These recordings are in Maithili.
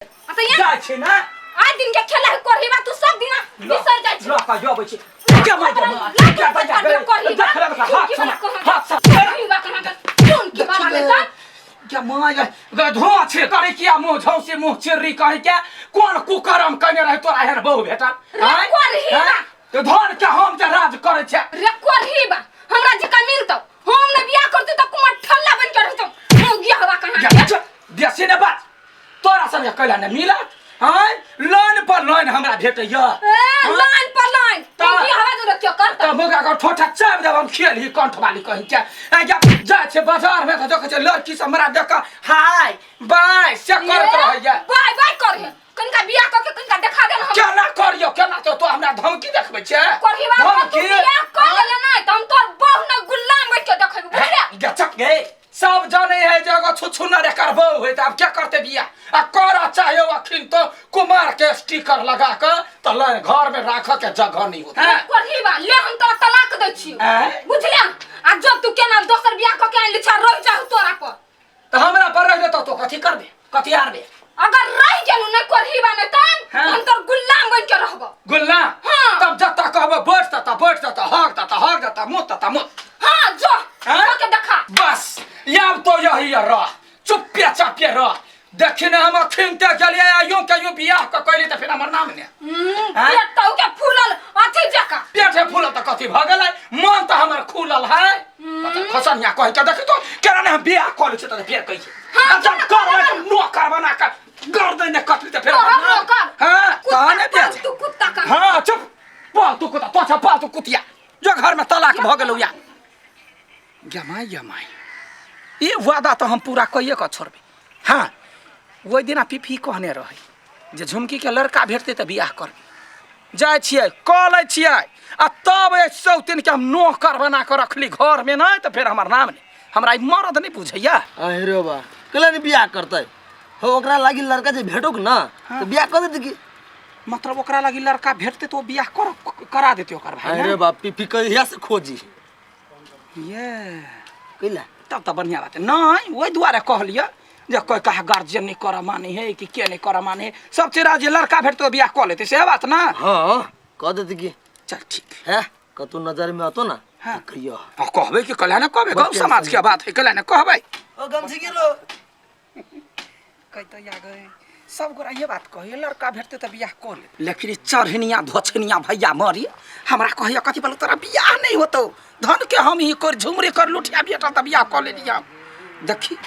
आ तऽ यहाँ जाइ छी ने आइ दिन के खेला है करही बा तू सब दिना बिसर जाइ छी लऽ कऽ अबै छी के माय के माय के बजा करही देख रे हाथ समा हाथ समा करही बा कहाँ के चुन की बाला में तऽ के माय गे धोआ छे करे किया मुंह झौसी मुंह चिर्री कहि के कोन कुकरम कने रहे तोरा एहन बहु भेटल रे आँय? करही आँय? बा। तो धन के हम जे राज करे छे रे करही बा हमरा जका मिलतौ हम ने बियाह करतौ तऽ कुमार ठल्ला बन के रहतौ मुंह गिया हवा कहाँ के देसी ने बात तोरा संगे कैला ने मिलत आँय लाइन पर लाइन हमरा भेटैया ए लाइन पर लाइन तऽ- मुंह गिया हवा जो क्यों करता तऽ मुगा के ठोठा चाप देब हम खेल ही कंठ वाली कहीं के ए जा जाइ छै बाजार में तऽ देखै छै लड़की सब हमरा देख कऽ हाय बाय से करैत रहैया बाय बाय करहे कनिका बियाह कऽ के कनिका देखा दे हम केना करियो केना तो तो हमरा धमकी देखबै छै करही बाबा तू धमकी बियाह कर लेले नहीं तऽ हम तोर बहु न गुलाम बन के देखबै बुझले गचक गे सब जाने है जे एगो छुछुनर एकर बहू है तऽ आब क्या करते बियाह आ करऽ चाहे अखिन तो कुमार के स्टिकर लगा के तऽ ले घर में राखऽ के जगह नहीं होता है करही बा ले हम तोरा तलाक दै छियौ आँय? बुझले आ जब तू केना दोसर बियाह कऽ के आनि ले छा रहि जाहु तोरा पर तऽ हमरा पर रह जेतौ तो कथी करबे कथी आरबे अगर रहि गेलु नहीं करही बा नहीं तन हाँ। हम तोर गुलाम बन के रहबो गुल्ला हाँ। तब जत्ता कहबो बैठ तता बैठ तता हक तता हक तता मुत तता मुत हाँ जो हाँ? कऽ के देखा बस आब तो यही रह चुप्पे चापे रह देखी ने हम अखिन ते गेलियै आ यूं के यूं बियाह के कैली तऽ फेर हमर नाम ने आँय? पेट तो के फूलल अथी जका पेट है फूलल तऽ कथी भऽ गेलै मन तऽ हमर खुलल है पता खसनिया कहि के देखी तो केना ने हम बियाह कऽ लै छियै तऽ फेर कहै छै हाँ, आ जब करबै तऽ नौकर बना कऽ गर्दन ने कटली तऽ फेर तोहर हमर नाम- नौकर? हाँ कुत्ता तहने बियाह छै। पालतू कुत्ता का हाँ चुप पालतू कुत्ता तो छा पालतू कुतिया जो घर में तलाक भऽ गेलौ या गमाय गमाय ई वादा तऽ हम पूरा कइए कऽ छोड़बै हाँ ओहि दिना पीपी कहने रहै जे झुमकीके लड़का भेटतै तऽ बियाह करबै जाइ छियै कऽ लै छियै आ तब एहि सौतिनके हम नौकर बना कऽ रखली घरमे नहि तऽ फेर हमर नाम नहि हमरा ई मरद नहि बुझैया अरे बा कैला नहीं बियाह करतै हो ओकरा लागी लड़का जे भेटोक ना तो बियाह कर देते की मतलब ओकरा लागी लड़का भेटतै तऽ ओ बियाह कर करा देतै ओकर भाई अरे बा पीपी कहिया से खोजी ये कैला तब तऽ बढ़िआँ बात है नहि ओहि दुआरे कहलियै जे कोइ कहा गार्जियन नहि करऽ मानै है कि के नहि करऽ मानै है सब चीज जे लड़का भेटतै ओ बियाह कऽ लेतै सएह बात ने हाँ कह देते की चल ठीक है कतौ नजर में आतो ना हाँ। तो कहियो आ कहबै कि कल्याण कहबै बड़ गाँव समाज के बात है कल्याण कहबै ओ गमछी गेलो कहते या गए सब गोरा ये बात कहिए लड़का भेटते तऽ बियाह कऽ ले लेकिन ई चढ़निया धोछनिया भैया मरी हमरा कहैया कथी बोलो तोरा बियाह नहीं होतौ धन के हम ही कर झुमरी कर लुठिया भेटल तऽ बियाह कऽ लेली हम देखी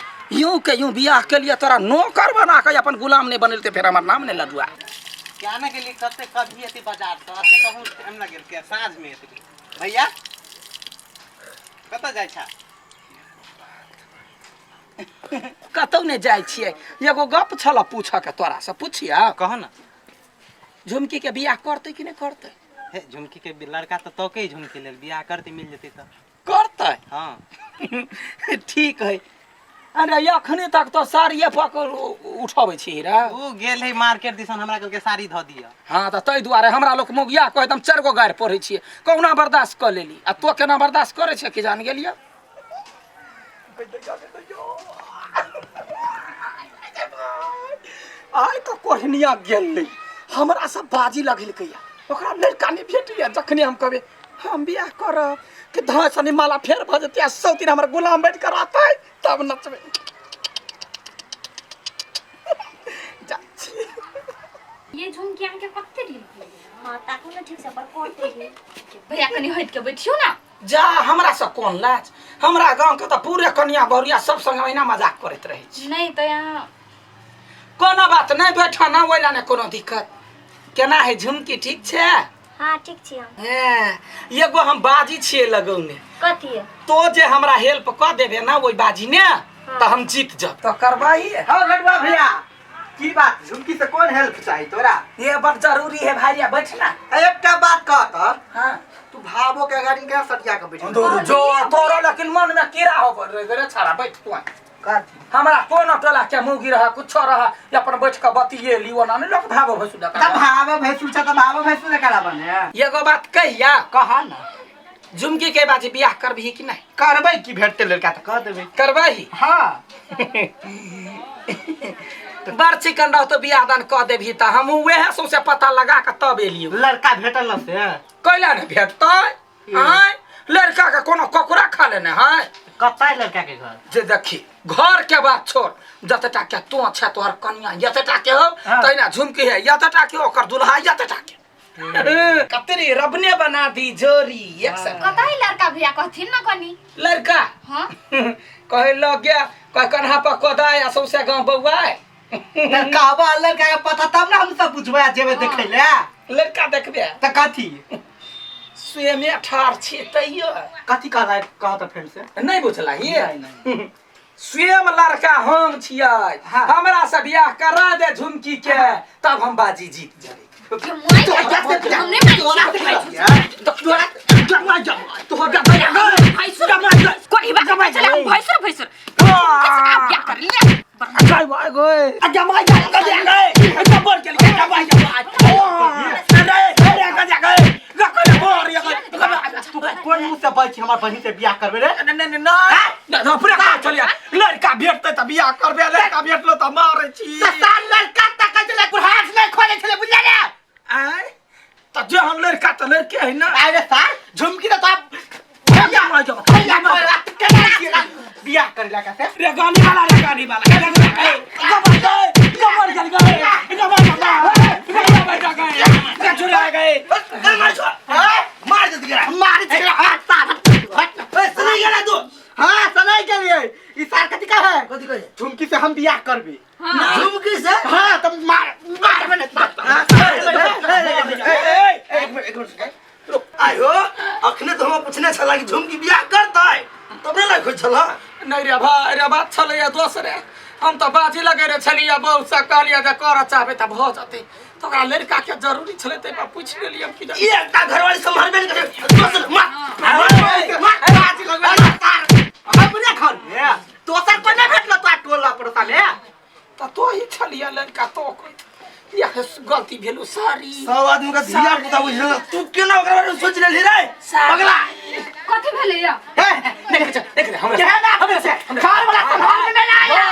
यूं के यूं बियाह के लिए तोरा नौकर बना के अपन गुलाम नहीं बनेलते फेर हमर नाम नहीं लडुआ क्या ना गेली कते कभी एती बाजार से अते कहूँ टाइम लगेल के साँझ में एती भैया कतऽ जाइ छा कतौ नहि जाइ छियै एगो गप छल पूछऽ के तोरा से पुछिया कह ना झुमकी के बियाह करतै कि नहि करतै हे झुमकी के लड़का तऽ तोके ही झुमकी लेल बियाह करते मिल जेतै तऽ करतै हाँ ठीक है अरे अखने तक तो साड़िए पकड़ उठबै छी रे उ गेल है मार्केट दिसन हमरा कहलकै साड़ी धऽ दिअ हाँ तऽ ताहि दुआरे हमरा लोक मौगिया कहैत हम चारि गो गारि पढ़ै छियै कहुना बर्दाश्त कऽ लेली आ तो केना बर्दाश्त करै छै कि जान गेलियै आइ तऽ कोढ़निया गेलै हमरा सब बाजी लगेलकैया ओकरा लड़का नहि भेटैया जखने हम कहबै हम बियाह करब कि धाय सनी माला फेर भऽ जेतै आ सौ दिन हमर गुलाम बैठ कऽ रहतै तब नचबै जाइ छी ये झुमकी अहाँके कते ढील भेल हाँ ताकू ने ठीक से पर कोटे है भैया कनि हटि के बैठियौ ना जा हमरा से कोन लाज हमरा गाँव के तऽ पूरे कनिया बहुरिया सब संगे ओहिना मजाक करैत रहै छी नहीं तऽ यहाँ कोनो बात नहि बैठऽ ना ओहि लए नहि कोनो दिक्कत केना है झुमकी ठीक छै हाँ ठीक छी हम हेँ, एगो हम बाजी छियै लगौने कथी है तो जे हमरा हेल्प कऽ देबे ना ओहि बाजी ने तऽ हम जीत जाब तऽ करबही हाँ लडुआ भैया की बात झुमकी से कौन हेल्प चाही तोरा ये बड़ जरूरी है भाई बैठ ना एकटा बात कह तऽ हाँ तू भावो के अगाड़ी केना सटिया के बैठल दूर जो तोरो लेकिन मन में कीड़ा हो रे रे छाड़ा बैठ तू कथी हमरा कोनो टोला के मुगी रह कुछो रह अपन बैठ के बतियेली ओना नहीं लोग भावो भैंसु त भावो भैंसुर छ त भावो भैंसुर एकरा बने एगो बात कहिया कह ना झुमकी के बाजी बियाह करबही कि नहीं करबै की भेटते लड़का त कह देबै करबही हाँ बड़ चिकन रहतो बियाह दान कऽ देबही तऽ हमहूँ वएह सौंसे पता लगा कऽ तब एलियौ। लड़का भेटल न से? कैला ने भेटतै? आँय, लड़का के कोनो ककरा खा लेने है? कतऽ लड़का के घर? जे देखी, घर के बात छोड़, जतेटा के तू छै तोहर कनिया जतेटा के हो, तहिना झुमकी है जतेटा के, ओकर दुल्हा जतेटा के। कतरी रबने बना दी जोड़ी एक सेकंड। कतऽ है लड़का भैया, कहथिन ना कनी? लड़का? हाँ। कहे लग गया, कहे कन्हा पर कोदाय आ सौंसे गाँव बौआय। तऽ कहबा लड़का के पता तब ने हम सब बुझबै आ जेबै देखै ले। लड़का देखबे? तऽ कथी? स्वयं ठाढ़ छी तैयो। कथी कहला, कहत फेर से? नहीं बुझला ये? नहीं। स्वयं लड़का हम छियै। हाँ। हमरा से बियाह करा दे झुमकी के, तब हम बाजी जीत जाबे। ये मोबाइल हम नहीं मानै छियै। कोई बात चला भैंसुर भैंसुर कैसे आप क्या कर लिया? तू कोन मुँह से बज हमर बहिन से बियाह करबे रे? लड़का भेटतै तऽ बियाह करबे, लड़का भेटलो तऽ मारै छी। साल लड़का तक छलै, हाथ नहि खोले छलै, बुझलियै ने? आँय, तऽ जेहन लड़का तऽ लड़के है ना। अरे सार झुमकी तऽ तोरा भैया मार जाओ, भैया मार केना छियै बियाह करे ला कैसे? रे गानी वाला, रे गानी वाला, रे गानी, गबर गए, गबर गए, गबर गए, गबर गए, रे छुड़ा गए, मार छो, मार देत गेला। मार छलै हाथ सार। ए, सुनै गेला तू? हां, सुनाई गेलियै। ई सार कथी कहे? कथी कहे? झुमकी से हम बियाह करबी। झुमकी से? हां, त मार मार बने। एक मिनट, एक मिनट। आयो, अखने तऽ हमरा पूछने छला कि झुमकी बियाह करतै, तब ने लाइक होइ छला। नहीं रे भाई, रे बात छलैया दोसरे। हम तऽ बाजी लगेने छलियै, बहुत से कहलियै जे करऽ चाहबै तऽ भऽ जेतै, तऽ ओकरा लड़का के जरूरी छलै, ताहि पर पूछि लेलियै हम कि ई एकटा घरवाली सम्हारबे नहि करै, दोसर मार मार बाजी लगबे सार हमरे घर में दोसर कोई नहीं भेटलो तोरा टोला पड़ोसा में? तऽ तो ही छलियै लड़का, तो कोई यह गलती भेलू, सारी। सब आदमी का धिया पुता बुझल, तू केना ओकरा बारे में सोच लेलही रे पगला? कथी भेलै या? देख देख देख, हमरा केहन आदमी छै घर वाला सम्हार में नहीं आया?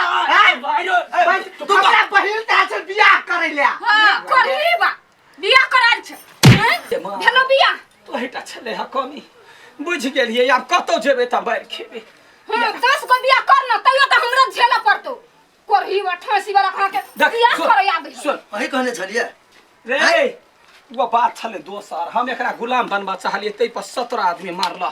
तू हमरा बहिन ते छै बियाह करे ले। हां, करही बा बियाह कराल छै। हैं? भेलो बियाह? तोहिटा छलै हा कमी, बुझि गेलियै। आब कतौ जेबै तऽ मारि खेबै। हां, 10 गो बियाह कर न तैयो तऽ हमरा झेलऽ पड़तौ। करही बा ठासी वाला खा के देख, बियाह सुन, करे आबै है। सुन। वही कहने छलियै रे, वो बात छलै दोसर। हम एकरा गुलाम बनबा चाहलियै, ताहि पर 17 आदमी मारल।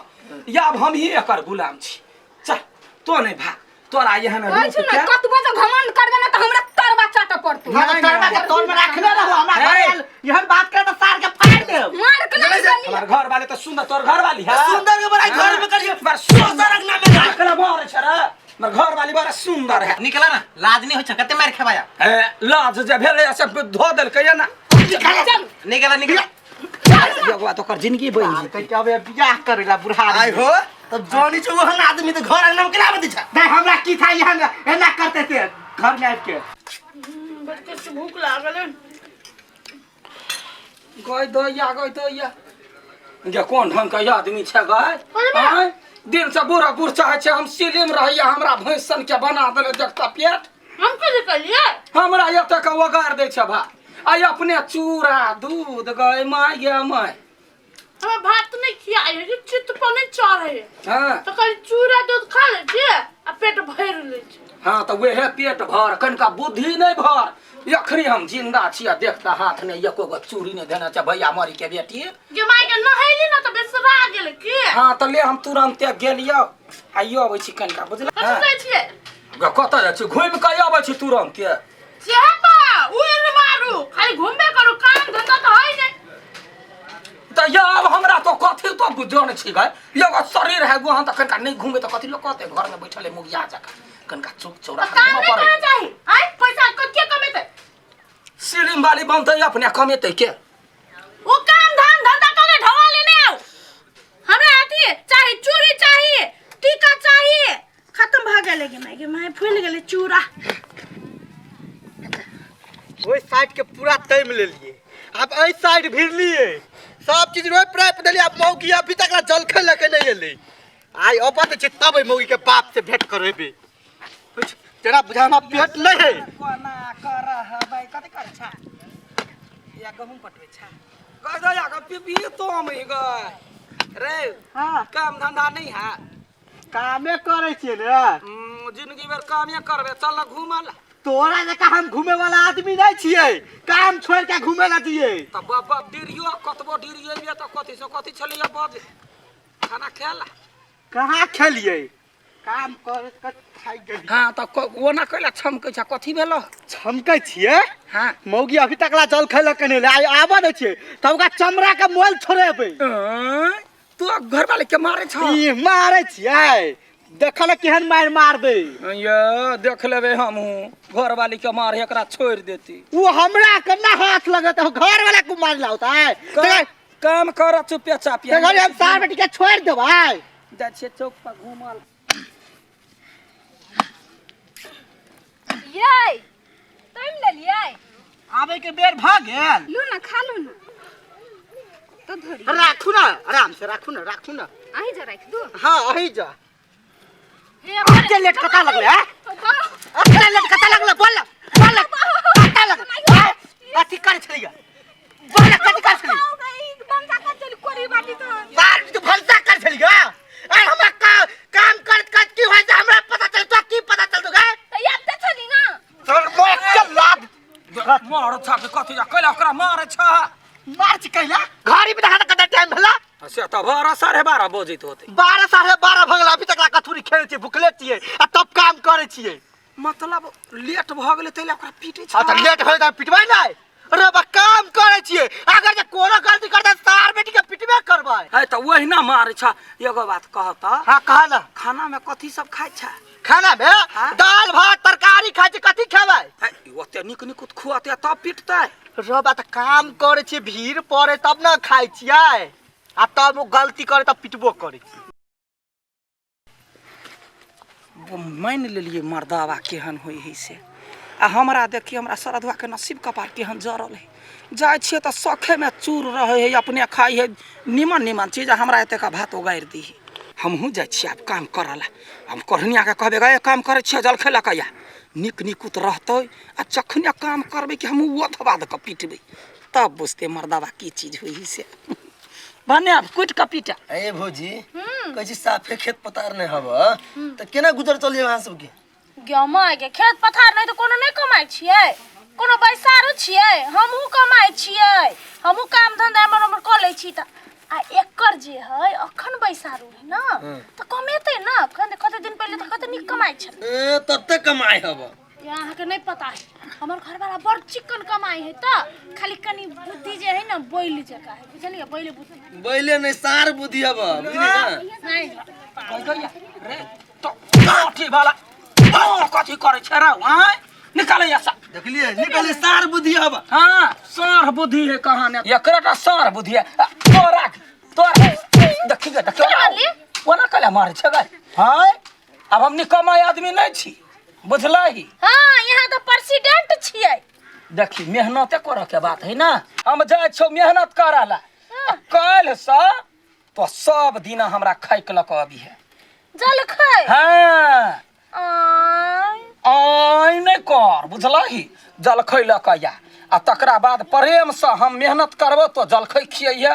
या आब हम ही एकर गुलाम छी। चल, तो नहीं भाग, तोरा एहन कहै रूप छी ने के कतबो जे घमंड करबे ने तऽ हमरा तरबा चाटऽ पड़तौ। ना तो तरबा के तोर में रखने रहो, हमरा घर हे। आयल एहन बात करे तो सार के फाड़ देब। मार के नहीं चली। हमर घर वाले तऽ सुंदर, तोर घर वाली है सुंदर के बड़ाई घर में करियो, बड़ सुंदर दोसर अंगना में ना। एकरा मारे छै रे, हमर घर वाली बड़ा सुंदर है। निकला ना, लाज नहीं होइ छै? कते मार खेबाया? ए, लाज जे भेलै से धो देलकै ना। चल। निकला निकला। एगो बात, ओकर जिंदगी बनि जेतै। कहै अबे बियाह करे ला बुढ़ा। आइ हो, तब जनी छौ ओहन आदमी तऽ घर अंगना में केना आबै दै छै? नहीं, हमरा की था यहाँ एना करते थे घर में आबि के। बड़ भूख लागल है। गय दैया, गय दैया, जे कोन ढंग के आदमी छै गय। आँय, दिन से बूढ़ा बूढ़ चाहै छै हम सिलिम रहैया, हमरा भैंस सन के बना देले, देखता पेट। हम कथी कहलियै? हमरा एतऽ के ओगार दै छै भात, आइ अपने चूड़ा दूध। गय माय, गे माय। हमरा भात नहीं खियाइ है, चित्त पर नहीं चढ़े है। हाँ। तो कहली चूड़ा दूध खा लै छियै आ पेट भरि लै छै। हाँ, तऽ वेहे पेट भर, कनिका बुद्धि नहि भर। एखनी हम जिंदा छी आ देखता हाथ नहि एको गो चूड़ी नहि देने छै भैया मरी के बेटी। गे माय के, नहैली ना तऽ बेसरा गेल की? हाँ, तऽ ले, हम तुरन्ते गेलियौ, आइयो अबै छी कनिका, बुझल? कथी जाइ छियै? कतऽ जाइ छी? घुमि कऽ अबै छी तुरन्ते। चेपा उड़ मारू, खाली घूमबे करू, काम धंधा तऽ है नहीं। तऽ ये अब हमरा तो कथी तो जानै छी गए, एगो शरीर है गोहन, तऽ कनिका नहि घूमे तऽ कथी लोक कहतै? घरमे बैठल है मुगिया जकाँ। कनिका चौक चौरा तऽ काम घूमऽ नहीं पड़ै। करना चाही आय, पैसा के कमेतै? सिलिम वाली बनतै, अपने कमेतै के? ओ काम धाम धंधा करके ढवा लेने आओ। हमरा अथी चाही, चूड़ी चाही, टीका चाही। खत्म भऽ गेलै। गे माय, गे माय, फूलि गेलै चूड़ा। ओहि साइड के पूरा तैम लेलिए, आब एहि साइड भिड़लिए, सब चीज रोपि रापि देलिए। आब मौगी अभी तक ला जलखै लऽ के नहि एलै। आइ अबत छै तब एहि मौगी के बाप से भेंट करेबै। जेना बुझा हमरा पेट नहीं है। कोना या गहूम पटबै छै गय दया के पीपी तो हम ही गय रे। हाँ। काम धंधा नहीं है? कामे करै छियै ने। जिंदगी भर कामे करबे, चल ना घूमल। तोरा जकाँ हम घूमे वाला आदमी नहीं छियै, काम छोड़ के घूमे ला दियै। तऽ बाप बाप डिरियो कतबो डिरियो तऽ कथी से कथी छलैया बज खाना खेला। कहाँ खेलियै, काम कर कर थाकि गेलियै। हाँ तऽ ओना कैला छमकै छै, कथी भेलो? छमकै छियै? हाँ। मौगी अभी तक ला जल खैलक नहि, आइ आबऽ दै छियै तब ओकरा चमड़ा के मोल छोड़ेबै। तू घर वाले के मारे छ? ई मारे छियै, देखल केहन मारि मार दे। ये देख लेबै हमहूँ, घर वाली के मारे एकरा छोड़ि देती। ओ हमरा केना हाथ लगत, घर वाला को मार लाउता है। काम कर चुपे चाप। हम सार बेटी के छोड़ि देबै। जाइ छियै चौक पर घूमल। ये तोड़ि लेलियै? आबै के बेर भऽ गेल। लू ना, खा लू ना तो धरी। राखू ना, आराम से राखू ना, राखू ना। अहीं जा राखि दू। हाँ अहीं जा। अते लेट कता लगले हैं? अते लेट कता लगले? बोल बोल कता लगले? कथी करे छलियै? बोल कथी करे छलियै? बार तू भलसा करे छलियै। अरे हमरा काम करत करत की होय छै हमरा पता चल, तो की पता चल तू गे? त याद त छली ना। तोर मोर के लाद मार छ के कथी जा कैला ओकरा मारे छ? मार छी कैला? घड़ी में देखा कता टाइम भेला? से तऽ 12 12:30 बजैत होतै। 12 12:30 भऽ गेल, अभी तक ला कथूरी खेलै छियै, भुखले छियै आ तब काम करै छियै। मतलब लेट भऽ गेलै तै लए ओकरा पीटै छ? हाँ तऽ लेट भेलै तऽ पिटबै नहि। रे बा काम करै छियै, अगर जे कोनो गलती करतै सार बेटी के पिटबे करबै। है तऽ ओहिना मारै छ। एगो बात कह तऽ। हाँ कह ना। खाना में कथी सब खाइ छ? खाना में दाल भात तरकारी खाइ छी, कथी खेबै? है ओते नीक नीक खुआते तब पिटतै। रे बा तऽ काम करै छियै, भीड़ पड़े तब ने खाइ छियै, आ तब ओ गलती करे तब पिटबो करै छियै। मानि लेलियै मर्दावा केहन होइ है से, आ हमरा देखिए हमरा सरधुआ के नसीब कपार केहन जरल है। जाइ छियै तऽ सखेमे चूर रहै है, अपने खाइ है निमन निमन चीज, हमरा एतेक भात उगारि दी है। हमहूँ जाइ छियै आब काम करऽ ला। हम कोढ़नियाके कहबै गे काम करै छियै जलखै लऽ कऽ या नीक निकुत रहतै, आ जखने काम करबै कि हमहूँ ओधबा दऽ कऽ पिटबै तब बुझतै मर्दावा की चीज होइ है से। भने आब कुटि कऽ पीटा। ए भौजी कहै छी साफे खेत पथार नहि हब तऽ केना गुजर चलिए अहाँ सबके? गमाय के खेत पथार नहि तऽ कोनो नहि कमाइ छियै, कोनो बैसारो छियै, हमहूँ कमाइ छियै, हमहूँ काम धंधा एम्हर ओम्हर कऽ लै छी। तऽ आ एकर जे है अखन बैसारू है ना तऽ कमेतै ना, अखन कते दिन पहिले तऽ कते नीक कमाइ छलै। ए तते कमाइ हब ये अहाँके नहि पता है, हमर घरवाला बड़ चिकन कमाइ है, तऽ खाली कनी बुद्धि जे है ना बैल जकाँ है, बुझलियै? बैल बुद्धि। बैले नहि सार बुद्धि हब, बुझली ना? नहि रे तो कथी वाला कथी करै छै रे? आँय निकालै ऐसा देखलियै निकालै सार बुद्धि हब। हाँ सार बुद्धि है कहाँ ने एकरा टा सार बुद्धि है। तोरा तोरा देखी गे देखी ओना कैला मारै छै गे? हाँ आब हम निकम्मा आदमी नहीं छी, बुझलही? हाँ यहाँ तऽ प्रेसिडेंट छियै। देखी मेहनते करऽ के बात है ना, हम जाइ छौ मेहनत करऽ ला। काल्हि से तो सब दिना हमरा खाइक लऽ कऽ अबी है जलखै। हाँ आय आइ नहि कर, बुझलही? जलखै लऽ कऽ या आ तकरा बाद प्रेम से हम मेहनत करबो तो जलखै खियैहे,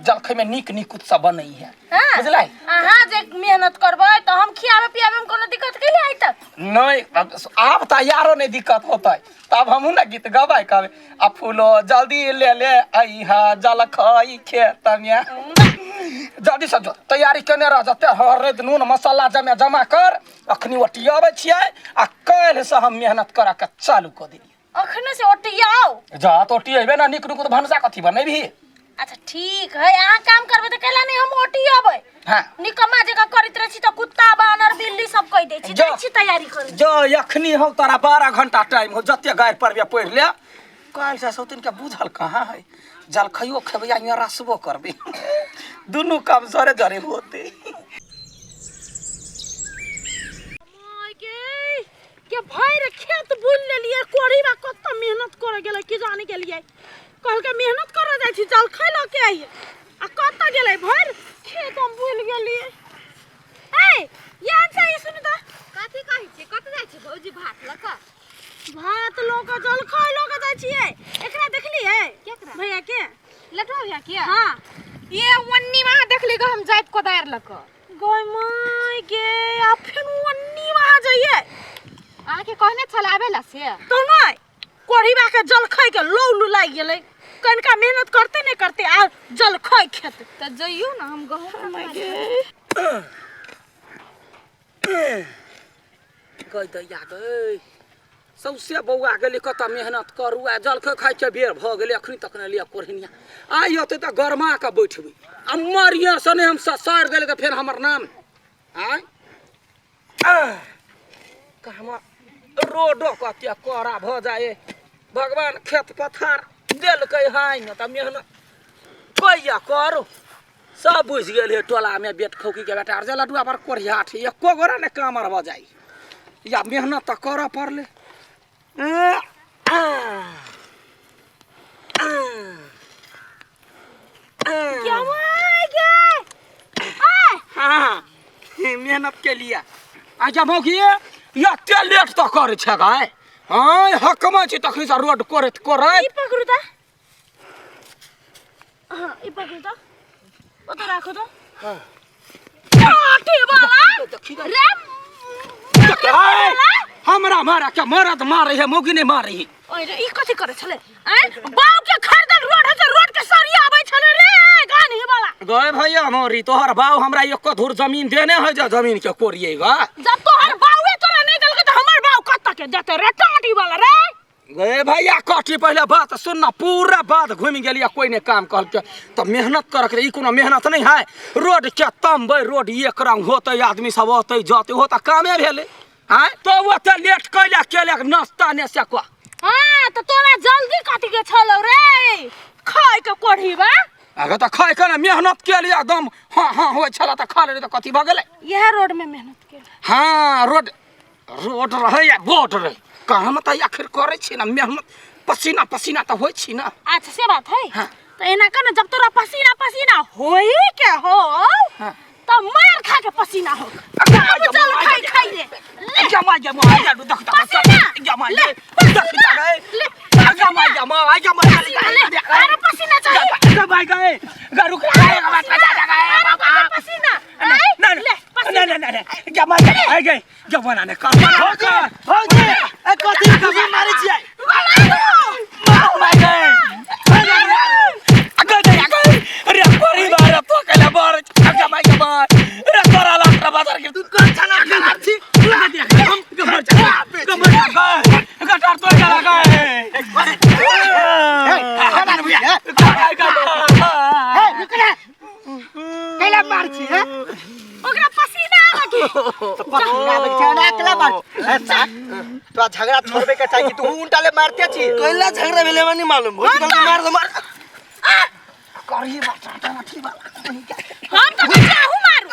जलखै में नीक नीक सब बनैहे, बुझलही? अहाँ जे मेहनत करबै तऽ हम खियाबै पियाबै में कोनो दिक्कत कैले आइ तक? नहीं, आब तऽ यारो नहीं दिक्कत होतै, तब हमहूँ ने गीत गबै कहबै आ फूलो जल्दी ले ले अइहा जलखै खेत में। जल्दी से जो तैयारी केने रह, जते हरद नून मसाला जमे जमा कर, अखनी ओटियाबै छियै आ काल्हि से हम मेहनत करऽ के चालू कऽ देलियै। अखने से ओटियाउ? जा तो ओटियेबे ना, नीक नुक भनसा कथी बनेबही? अच्छा ठीक है, अहाँ काम करबै तऽ कैला नहीं हम ओटियेबै। हाँ निकम्मा जकाँ करैत रहै छी तऽ कुत्ता बानर बिल्ली सब कहि दै छी। जाइ छी तैयारी करै। जो अखनी हम तोरा 12 घंटा टाइम हो, जते गारि पढ़बे पढ़ि ले। काल्हि से सौतिन के बुझल कहाँ है, जलखैयो खेबै आ यहाँ रसबो करबै, दुनू काम जरे जरे होते। के भरि खेत बुलि लेलियै, कोढ़ीबा कते मेहनत करऽ गेलै की जाने गेलियै। कहलकै मेहनत करऽ जाइ छी जलखै लऽ के आइए, आ कतऽ गेलै? भरि खेत हम बुलि गेलियै। ए यहाँ छै सुन तऽ। कथी कहै छियै? कतऽ जाइ छियै भौजी भात लऽ कऽ? भात लऽ कऽ जलखै लऽ कऽ जाइ छियै। एकरा देखलियै? केकरा? लटवा भैया किया हां। ये वन्नी वहां देखली गो हम जाइत कोदार लक। गय my गे, आ फेन ओन्नी वहां जाइए? अहाँ के कहने छल आबेला से। तो नहीं कोढ़ीबा के जल खाइ के लौ लू लागि गेलै। कनिका मेहनत करते नहीं करते आ जल खाइ खेत। त जइयो ना हम गहूम। गई दैया गई, सौसे बौआ गेलै कतऽ मेहनत करू आ जलखै खाइके बेर भऽ गेलै, अखनी तक नहि लिअ कोढ़िनिया। आइ अतै तऽ गरमा कऽ बैठबै आ मरिये से नहि हम ससारि देलै तऽ फेर हमर नाम आँय कहमा रोडो कते कड़ा भऽ जाइ। भगवान खेत पथार देलकै है ने तऽ मेहनत कैया करू। सब बुझि गेल हे टोलामे बेट खौकीके बेटा आर जे लडुआ पर कोढ़िया छै, एको गोरा नहि कामर भऽ जाइ या मेहनत तऽ करऽ पड़लै। हाँ मेहनत के लिए आ जा मौगी, एते लेट तऽ करै छै गाय। हाँ हकमै छी तखनी से रोड करैत करैत। ई पकड़ू तऽ, हाँ ई पकड़ू तऽ, ओतऽ राखू तऽ। हाँ काटे वाला रे। हमरा मारा के मरद मारे है, मौगी नहीं मारे है। ओए रे, ई कथी करै छलै? आँय, बाप के खरीदल रोड है, रोड के सरिया आबै छलै रे गानी वाला। गए भैया मोरी, तोहर बाऊ हमरा एको धुर जमीन देने है जे जमीन के कोरिएगा। जब तोहर बाउए तोरा नहीं देलकै तऽ हमर बाऊ कतऽ के देतै रे टाटी वाला रे। गए भैया कथी, पहले बात सुन ना, पूरा बात घूमि गेलियै, कोई नहीं काम कहलकै तऽ मेहनत करके। ई कोनो मेहनत नहीं है? रोड के तमबै, रोड एक रंग होतै, आदमी सब अतै जतै, हो तऽ कामे भेलै। आँय तो ओते लेट कैला केले नाश्ता ने से कह। हाँ तऽ तोरा जल्दी कथी के छलौ रे खाय के कोढ़ीबा? अगर तऽ खाय के ने मेहनत केलियै एकदम हाँ हाँ होइ छलै तऽ खा लेली तऽ कथी भऽ गेलै? इएह रोड में मेहनत केले। हाँ रोड रोड रहै या बोर्ड रहै, काम तऽ आखिर करै छी ने, मेहनत पसीना पसीना तऽ होइ छी ना। अच्छा से बात है। हाँ। तो एना कर ना, जब तोरा पसीना पसीना होई के हो। हाँ। तो मार खा के पसीना हो। अब चल खाई खाई ले। जमा जमा आ जा देख पसीना। जमा ले, ले पसीना। ले, जमा जमा आ जमा। ले, अरे पसीना चाहिए। जमा गए रुक रे। अरे कते पसीना। आय, ना ले पसीना। ना ना ना जमा आ गए जमा ना कर भौजी भौजी, ए कथी खुशी मारै छियै? मार गए अगर अगर रे परिवार तो कला बार जमा जमा रे तोरा लात्रा बाजार के तू कोन छना खराब छी? हम कमर कमर गटर तो चला गए। ए रुक रे, कैला मार छी है? ओकरा पसीना आबे के। तो पसीना आबै छै ना, अकेला मार ए साथ तो झगड़ा छोड़बे के चाही कि तू उल्टा ले मारते छी। कैला झगड़ा भेलै हमरा नहीं मालूम। भौजी कहलकै मार दे मार। हम तो चाहू मारू।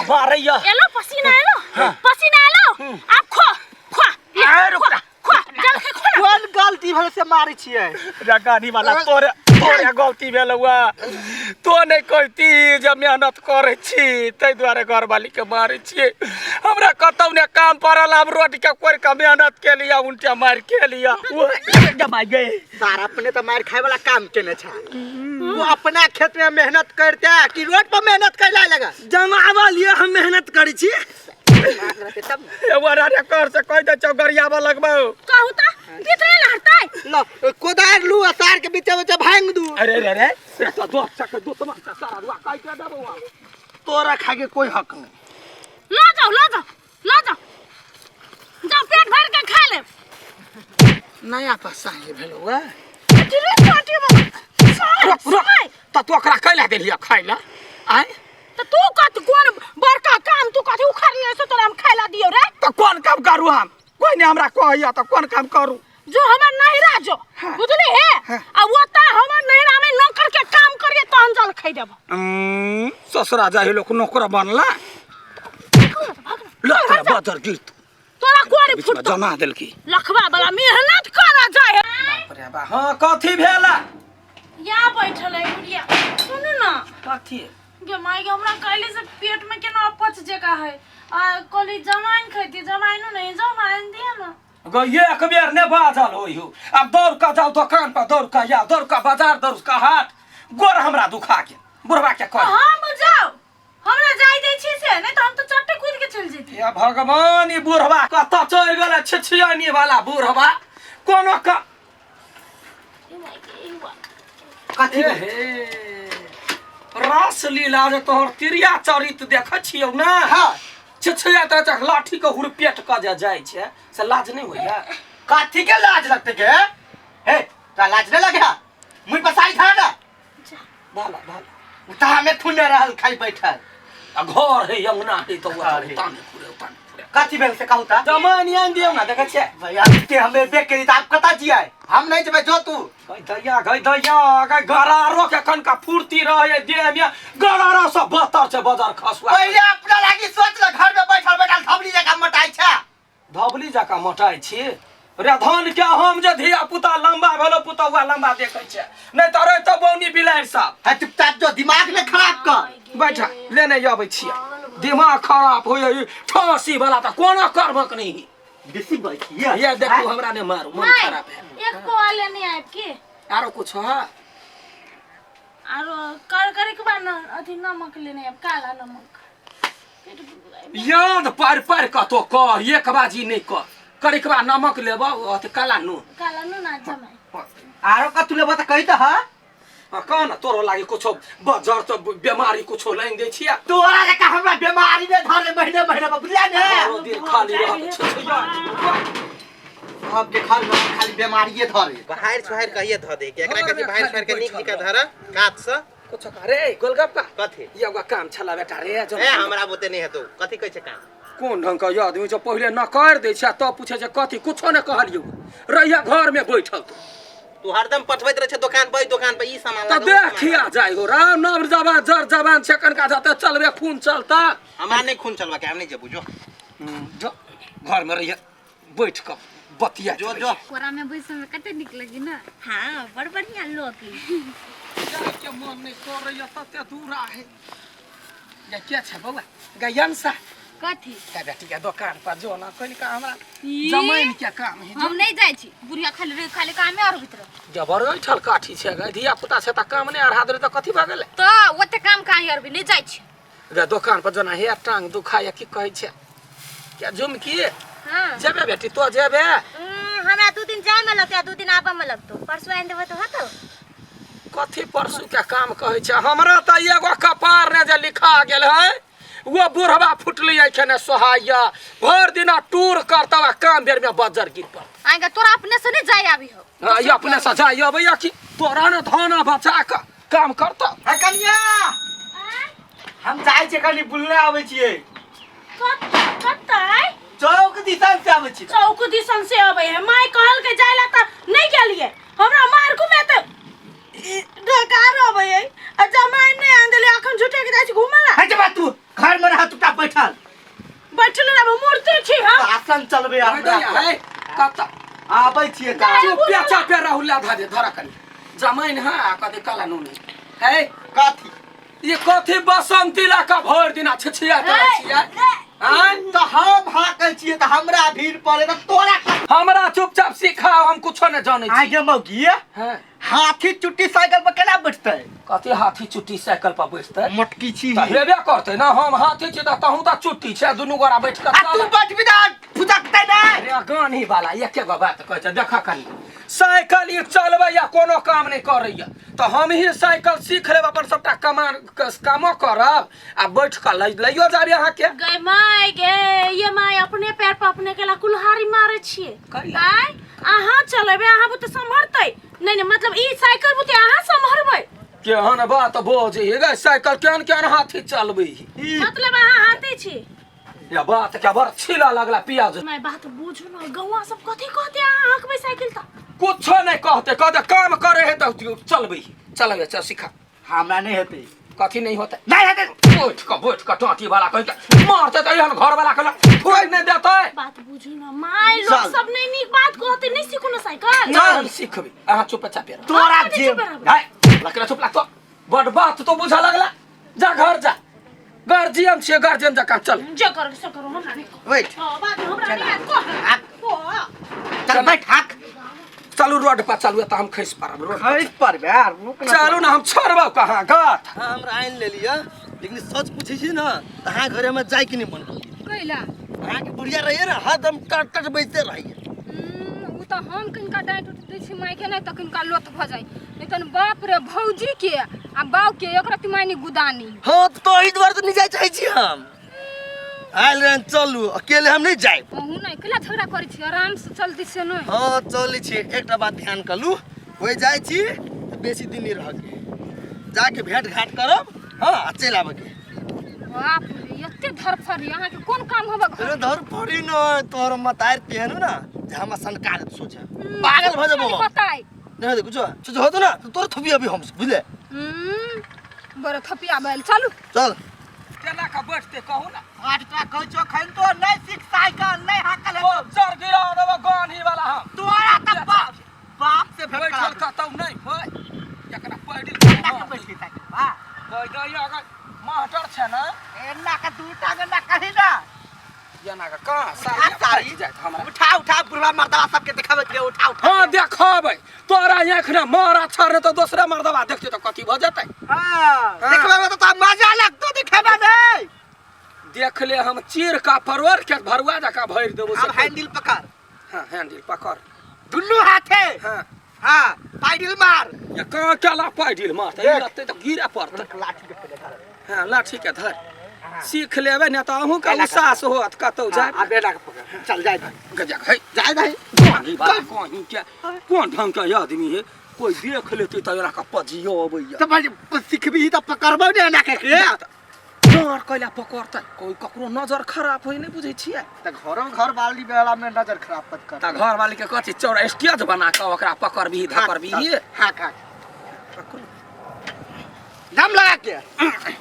मारैया। एलो पसीना, एलो पसीना, एलो। आप खो खो ले, रुक खो खो जल के खो ना। कोन गलती भेल से मारै छियै? रगानी वाला तोरे तोरे गलती भेल हुआ, तो नहीं कहती जे मेहनत करै छी ताहि दुआरे घरवाली के मारै छियै। हमरा कतौ ने काम पड़ल, आब रोड के कोरि के मेहनत के लिया उनटे मारि के लिया जमाइ गए। सार अपने तो मार खाए वाला काम केने छै। वो अपना खेत में मेहनत करते कि रोड पर मेहनत कैला लगा? जमावा लिए हम मेहनत करै छी। मार रहते तब ने। एगो रे कर से कहि दै छौ गरियाबऽ लगबौ। कहू त कितने लहरतै? लो कोदार लू आ तार के बीचे बीचे भांग दू। अरे रे रे रे तो दोस्त के दोस्त मन से सारा रुआ कहि के देबौ हम। तोरा खाए के कोई हक नहीं। लो जाओ लो जाओ लो जाओ जाओ, पेट भर के खा ले। नया पसाही भेलौ आ। अरे पाटी बाबा। रुक रुक, तऽ तू ओकरा कैला देलियै खाइ ला? आँय तो तू कत कोन बड़का काम तू कथी उखाड़ ले से तोरा हम खाइला दियो रे? तऽ कोन काम करू हम? कोई नहीं हमरा कहैया तऽ कोन काम करू? जो हमर नहिरा जो। हाँ। बुझली हे। हाँ। आ वो ता हमर नहिरा में नौकर के काम करिए तहन जल खाइ देब। ससुरा जाहि लोक नौकर बनला लख बदर गीत तोरा कोरी बीच में फुटतो जना देलकी। लखवा वाला मेहनत करा जाए। बाप रे बा, हाँ कथी भेला? या बैठल है बुढ़िया, सुनू ना। कथी? गे माय गे, हमरा काल्हि से पेट में केना अपच जका है आ कहली जमाइन खैती, जमाइनो नहीं, जमाइन दिया ना। गो एक बेर ने बाजल होई हो। आब दौड़ कऽ जाउ दोकान पर, दौड़ कऽ आउ, दौड़ कऽ बाजार, दौड़ कऽ हाट, गोर हमरा दुखा गेल। बुढ़वा के कह। हम जाउ, हमरा जाय दै छी से नहीं तो हम तो चट्टे कूद के चल जेती। हे भगवान, ई बुढ़वा कतऽ चलि गेलै? छिछियानी वाला बुढ़वा कोनो का कथी? हे रास लीला जे तोहर तिरिया चरित देखै छियौ ने। हाँ। छिछिया तऽ लाठी के हुरपेट कऽ जे जाइ छै से लाज नहि होइया? कथी के लाज लगते के? हे, तोरा लाज नहीं लगे? मुई पसाई था ना। भाला भाला। उता हमें खुने रहल खाली बैठल। आ घर है, अंगना है तो घर है। ताने खुरे ताने खुरे। कथी भेल से कहू ता? जमाइन आनि दियौ ना, देखै छियै। भैया के हमें देख के आप कता जियाए, हम नहीं जेबै, जो तू। गई दैया, गई दैया, गई गरारो के कनका फुर्ती रहे देह में, गरारा सब बतर छै बजर खसुआ। पहिले अपना लागी सोच ले, घर में बैठल बैठल धबली जकाँ मोटाइ छै। धबली जकाँ मोटाइ छी रे धन के। हम जे धिया पुता लम्बा भेलो, पुतौआ लम्बा देखै छै, नहि तऽ रहितौ बौनी बिलाड़ि सब। है चुपचाप जो, दिमाग ने खराब कर। बैठा लेने अबै छियै, दिमाग खराब होइए। ठाँसी वाला तऽ कोनो कर्मक नहीं। बेसी बैठिए। ये देखू, हमरा नहि मारू, मन खराब है। एक पौआ लेने आयब के? आरो कुछ है? आरो कर करे के बाद न अथी नमक लेने आयब, काला नमक। पेट बुलाय। याद पारि पारि कऽ तो कह, एक बाजी नहि कह। करिकबा नमक लेबऽ, अथी काला नून। काला नून आ जमाइ। आरो कथू लेबो तऽ कही तऽ। हाँ। हाँ, कह ने, तोरो लागी कुछो बजर तऽ बेमारी कुछो लानि दै छियै। तोरा जकाँ हमरा बीमारी नहि धरे महीने महीने पर, बुझलियै ने? बारह दिन खाली रहत छुछुआ। सब के घर में खाली बीमारिये धरे। बहार सुहार कहिए धऽ दे के एकरा कहै छै, बहार सुहार के नीक जकाँ धर कात से। कुछो कह रे गोलगप्पा। कथी? ई एगो काम छला बेटा रे जो। ए, हमरा बुते नहि हेतौ। कथी कहै छै काम? कोन ढंग के आदमी छै, पहिले नकार दै छै आ तब पूछे छै कथी। कुछो नहि कहलियौ, रहिया घर में बैठल तू। तू हरदम पठबैत रहै छै दोकान पर, दोकान पर ई सामान तऽ लागा, ओ सामान देखिया लागा। जाइ हो राम नव जवान जर जवान छै, कनका जते चलबे खून चलता। हमरा नहि खून चलबा के, हम नहि जेबू, जो। जो घर में रहिया बैठ कऽ बतिया। जो जो। कोरा में बैसे में कते नीक लगी ना? हाँ, बड़ बढ़िया लोकी। के मन नहि करैया, तते दूर आहे गे। के छै बौआ गयनसा? कथी? गे बेटी के दोकान पर जो ना, कनिका हमरा ई? जमाइन के काम है। हम नहीं जाइ छी, बुढ़िया खाली रे खाली कामे और भीतर। जबर ऐठल काठी छै गे, धिया पुता छै तऽ काम नहि अढ़ा देले तऽ कथी भऽ गेलै? तऽ ओते काम कहाँ और भी नहीं जाइ छी। गे दोकान पर जोना, हे टांग दुखाय की कहै छै क्या झुमकी? हाँ। जेबे बेटी, तो जेबे? हमरा 2 दिन जाय में लगतै आ 2 दिन आबऽ में लगतौ। परसू आनि देबो तऽ होतौ। कथी परसू के काम कहै छै? हमरा तऽ एगो कपार ने जे लिखा गेल है, वो बुढ़वा फुटली एखने सोहाइया, भरि दिना टूर करतौ आ काम बेर में बज्जर गिर पड़तौ। आएगा तोरा अपने से नहीं जाय आबी हो? हाँ, ई अपने से जाय अबैया कि तोरा ने धन बचा कऽ काम करतौ। हे कनिया, हम जाइ छियै कनि बुलने, आबै छियै। कत कतै? चौक दिसन से आबै छी। चौक दिसन से अबै है। माय कहल के जाय ला तऽ नहीं गेलियै, हमरा मार घुमे तऽ डकार अबै है आ जमाइन नहीं आन देले, अखन झूठे के जाइ छी घुमे ला। हे जबा, तू घर में रह चुपचाप बैठल। बैठल रहब, मूर्ति छी हम? आसन चलबे हमरा। है कतऽ? आबै छियै तऽ। चुपे चापे रहू। ला धरे धरा कनि जमाइन। हाँ, कथी काला नून है? कथी? ये कथी बसंती ला का भरि दिना छिछिया करै छियै आँय? तऽ हम हाकै छियै तऽ हमरा भीड़ पड़े तऽ तोरा हमरा चुपचाप सिखाओ, हम कुछो नहि जानै छी। आगे मौगी। हाँ। हाथी चुट्टी साइकिल पर केना बैठतै? कथी हाथी चुट्टी साइकिल पर बैठतै? मोटकी छी। तऽ हेबे करतै ने, हम हाथी छी तऽ तहूँ तऽ चुट्टी छै, दुनू गोरा बैठ कऽ आ तू चल। बैठबी तऽ फुदकतै नहि। अरे गानी वाला, एके गो बात कहै छै, देख कनि, साइकिल ई चलबैया कोनो काम नहि करैया तऽ हम ही साइकिल सीख लेब, अपन सबटा कमान कामो करब आ बैठ कऽ लैयो जाबी अहाँके। गै my गे, ये my, अपने पैर पर अपने केला कुल्हाड़ी मारे छियै? करिया। आय अहाँ चलेबै, अहाँ बुते सम्हरतै नहीं नहीं, मतलब ई साइकिल बुते अहाँ सम्हरबै? केहन बात बोझ हे गे, साइकिल केहन केहन हाथी चलबै? मतलब अहाँ हाथी छी? या बात के बड़ छीला लगला पियाज। मैं बात बुझू न, गौआ सब कथी कहते अहाँ हकबै साइकिल तऽ? कुछो नहीं कहते, कहते काम करे है तऽ चलबै, चलबै, चल सिखा। हमरा नहि हेतै। कथी नहीं होते? नहि हेतै। बैठ कऽ बैठ कऽ टाटी वाला कहि के मारते तऽ एहन घर वाला के थोड़े नहि देतै। बात बुझू न my, लोग चल। सब नहीं नीक बात कहते, नहीं सीखू न साइकिल। नहि, हम सिखबै, अहाँ चुप चापे रहू। तोरा हम जे चुप रहबै। है लकड़ा चुप लागतो, बड़ बात तो बुझा लगला। जा घर जा, गार्जियन छियै, गार्जियन जकाँ चल। जे करू से करू, हमरा नहीं कहू। बैठ। हाँ, बात हमरा नहीं आयत, कह। कह। चल बैठ हाक। चलू रोड पर चलू, तऽ हम खसि पड़ब रोड पर। खसि पड़बै यार, रुक ना। चलू ना, हम छोड़बौ कहाँ गत। हाँ, हमरा आनि लेलियै, लेकिन सच पूछै छी ने तऽ अहाँ घरे हमरा जाइके नहि मन करैए। कैला? अहाँके बुढ़िया रहैए ने, हरदम टट टट बजिते रहैए। ओ तऽ हम किनका डाँटि उटि दै छी मायके, नहि तऽ किनका लोथ भऽ जाइ, नहि तऽ बाप रे भौजी के आ बाउ के एक रति मायनी गुदानी। हाँ, तऽ एहि दुआरे तऽ नहि जाय चाहै छी हम। आयल रहन, चलू, अकेले हम नहि जायब। अहूँ नहि कैला झगड़ा करै छी, आराम से चलती से नहि। हाँ चलै छी, एकटा बात ध्यान कलू, ओहि जाइ छी तऽ बेसी दिन नहि रहके, जाके भेंट घाट करब, हाँ, आ चलि आबऽके। बाप रे, एते धरफड़ी अहाँके कोन काम होबे घर? अरे धरफड़ी नहि, तोहर मतारि तेहन ना जे हमरा सनका देत, सोचे पागल भऽ जेबो हम। बताय नहीं होतै कुछो, सोचे होतो ना तऽ तोर थोपी अभी हम, बुझले? बड़े थपिया बैल, चलू। चल। केना कऽ बैठते कहू ना? आठटा कहै छौ खन तो नहीं सीख साइकिल नहीं हाकल। ओ जर गिरा देबो गानी वाला हम। तोरा तऽ बाप बाप से भेंट बैठल करा। कतौ नहि होय। एकरा पैडिल केना के बैठती साइकिल बा? कहि दैया अगर मास्टर छै ने। एना के दू टांग ना कही ना। एना के कहाँ उठा साड़ी साड़ी। फाटि जायत हमरा। उठा उठा, बुढ़वा मर्दवा सबके देखाबैत रहे, उठा उठा। हाँ देखबै, तोरा आँखि ने मारा छड़ तऽ दोसरे मर्दबा देखतै तऽ कथी भऽ जेतै? हाँ देखबै में तऽ मजा लगतो, देखेबा नहीं। देख ले, हम चीर का परवर के भरुआ जकाँ भरि देबो। अब हैंडल पकड़। हाँ हैंडल पकड़ दुनू हाथे। हाँ हाँ पैडल मार। या कहाँ केला पैडिल मारतै? देख। लगतै तऽ गिरे पड़तै। लाठी के धर। हाँ लाठी के धर, सीख लेबै ने तऽ अहूँके उसास होत कतौ जाय। आ बेटा के पकड़, चल जाय दही। गजक है। जाय दही। कहीं बात कहीं के कोन ढंग के आदमी है, कोई देख लेतै तऽ एना के पजियो अबैया। तऽ भाई सिखबी तऽ पकड़बौ ने एना के के। डर कैला पकड़तै? कोई ककरो नजर खराब होय नहि बुझै छियै। तऽ घरो घर वाली बेला में नजर खराब मत कर। तऽ घर वाली के कथी चौड़ा स्टेज बना कऽ ओकरा पकड़बिही धकड़बिही? हाँ हाँ, दम लगा के,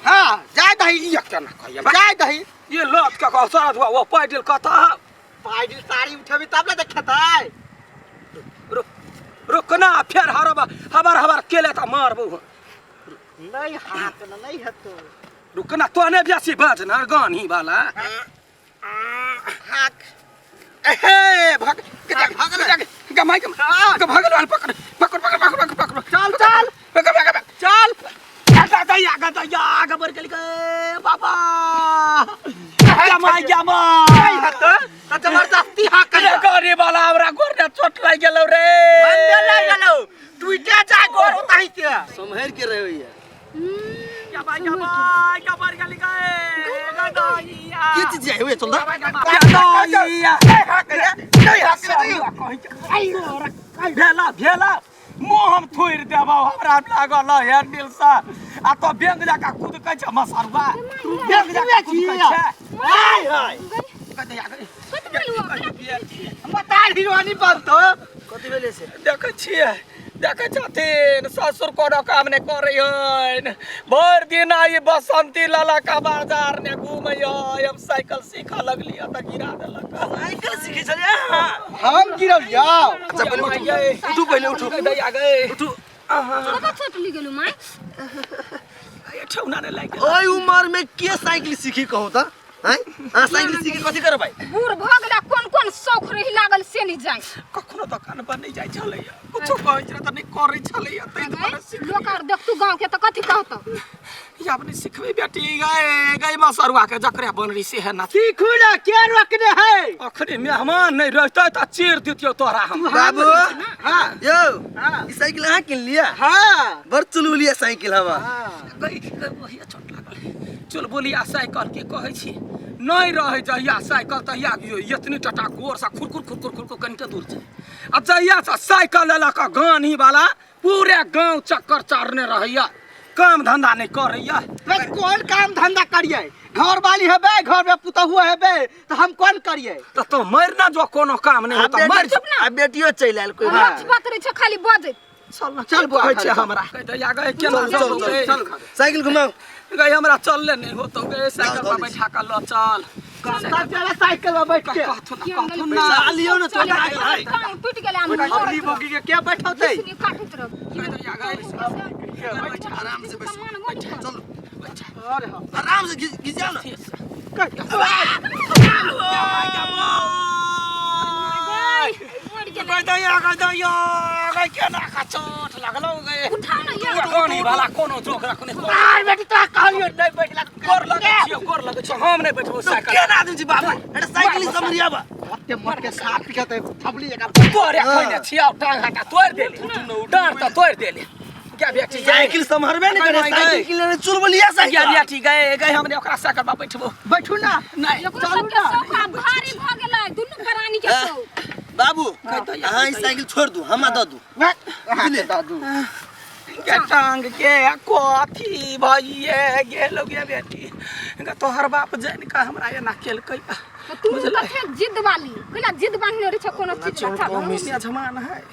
हाँ जाय दही। ई केना कहैया? जाय दही। ये लत के कह सारा धुआ वो पैडिल कतऽ? पैडल साड़ी उठेबी तब ने देखेतै। रुक रुक ना, फेर हरब हबर हबर केले तऽ मारबौ हम। नहीं हाथ न नहीं हेतो। रुक ना, तो ने बेसी बाज ना गानी वाला। हाक। एहे भग भग गमाई गमाई भगवान, पकड़ पकड़ पकड़ पकड़ पकड़ पकड़, चल चल पकड़ पकड़ चल। गदैया गदैया गबर गेल गे बाबा, गमाई गमाई। नहीं हेतो तऽ जबरदस्ती हाक। रे गाड़ी वाला, हमरा गोर ने चोट लागि गेलौ रे। बंदे लागि गेलौ, टूटे जा गोर ओतहि से। सम्हरि के रहैए। गमाई गमाई गबर गेल गे गदैया। की चीज हुए? चल दा। गदैया नहीं हाक रे। भेला भेला, मुँह हम थोड़ि देबौ। हमरा लागल हैंडल से आ तो बैंक जकाँ कुदकै छै मसरुआ, बैंक जकाँ कुदकै छै। हाय हाय। गदैया गै। बता हीरोनी बनतो। कथी भेलै से? देखै छियै, देखै छथिन ससुर कोनो काम नहि करै हन, भरि दिन आई बसंती लाला का बाजार ने घूमै हय। हम साइकिल सीखऽ लगलियै तऽ गिरा देलक। साइकिल सीखै छलियै अहाँ? हम गिरलियौ? अच्छा पहिले उठू, उठू पहिले उठू। गदैया गै। उठू। कतऽ चोट लागि गेलौ माय? ठेहुना ने लागि गेल। ओहि उमर में के साइकिल सीखी कहू तऽ? आँय, अहाँ साइकिल सीखी कथी करबै? बूढ़ भऽ गेला, कोन कोन शौख रही लागल से नहि जाय। कखनो दोकान पर नहि जाइ छलैया, कुछो कहै छलै तऽ नहि करै छलैया, ताहि दुआरे सीख। लोक आर देखतू गाँव के तऽ कथी कहतौ? आब नहि सिखबै बेटी गै। गै मसरुआ के जकरे बनरी से है ना। सीखू ना, के रोकने है? अखने मेहमान नहि रहतै तऽ चीर दितियौ तोरा हम। बाबू। हाँ। यौ। हाँ। ई साइकिल अहाँ किन लिअ? हाँ। बड़ चुलबुलिया साइकिल हवा। हाँ। गै गै, ओहिया चोट लागल। चुलबुलिया साइकिल के कहै छी, नहि रहै जहिया साइकिल तहिया एतनी टटा गोरसँ खुरकुर खुरकुर खुरकुर कनिके दूर छै, आ जहियासँ साइकिल लेलक गानी वाला पूरे गाँव चक्कर चारने रहैया, काम धंधा नहि करैया। बस कोन काम धंधा करिए? घर वाली हेबे, घर में पुतहु हेबे, तो हम कोन करिए? तऽ तो मरि ना जो, कोनो काम नहि होता मरि जो। आ बेटियो चलि आयल, कोई बात रथ बात रहै छै खाली बजैत। चल ना, चल बौआ, कहै छै चल। हमरा गैया गै, केना चल, चल, चल चल, साइकिल घुमाउ। गै, हमरा चलले नहि होतौ गै, साइकिल पर बैठा कऽ लऽ चल। चल साइकिल में बैठ के। कहथुन ना, कहथुन ना। पैसा लियौ ने, चोट लागल है। टांग टूटि गेलै आम। अबली बोगी के के बैठौतै? काटैत रह। गैया गै, आराम से बैसू, चलू। अरे हाँ। आराम से घिच जाओ ना। मरि के गई दैया गई दैया गई केना का चोट लगलौ गई उठाओ ना ये गानी वाला कोनो जोक रखने आर बेटी तोरा कहलियो नहीं बैठला गोर लगै छियौ गोर लगै छियौ हम नहि बैठबौ तो साइकिल केना आदमी छी बाबू एकटा साइकिल समरियाबा ओते मर के साफ पिकत थबली एक तोरे खोइने छियौ टांग हटा तोड़ि देली डाँर तऽ तोड़ि देली क्या बेटी साइकिल सम्हरबे नहीं करे गई, साइकिल के लेने चुलबलिया क्या साइकिल बेटी गए गए हमने ओकरा साइकिल पर बैठबो बैठू ना नहीं एकरो सबके शौक आब भारी भऽ गेलै दुनू प्राणी के शौक बाबू अहाँ ई साइकिल छोड़ दू हमरा दऽ दू बुझले दादू के टांग के कथी भइए गेल गे बेटी गे तोहर बाप जानि कऽ हमरा एना केलकै तू कथे जिद वाली कैला जिद बान्हने रहै छै कोनो चीज रखा जमान है।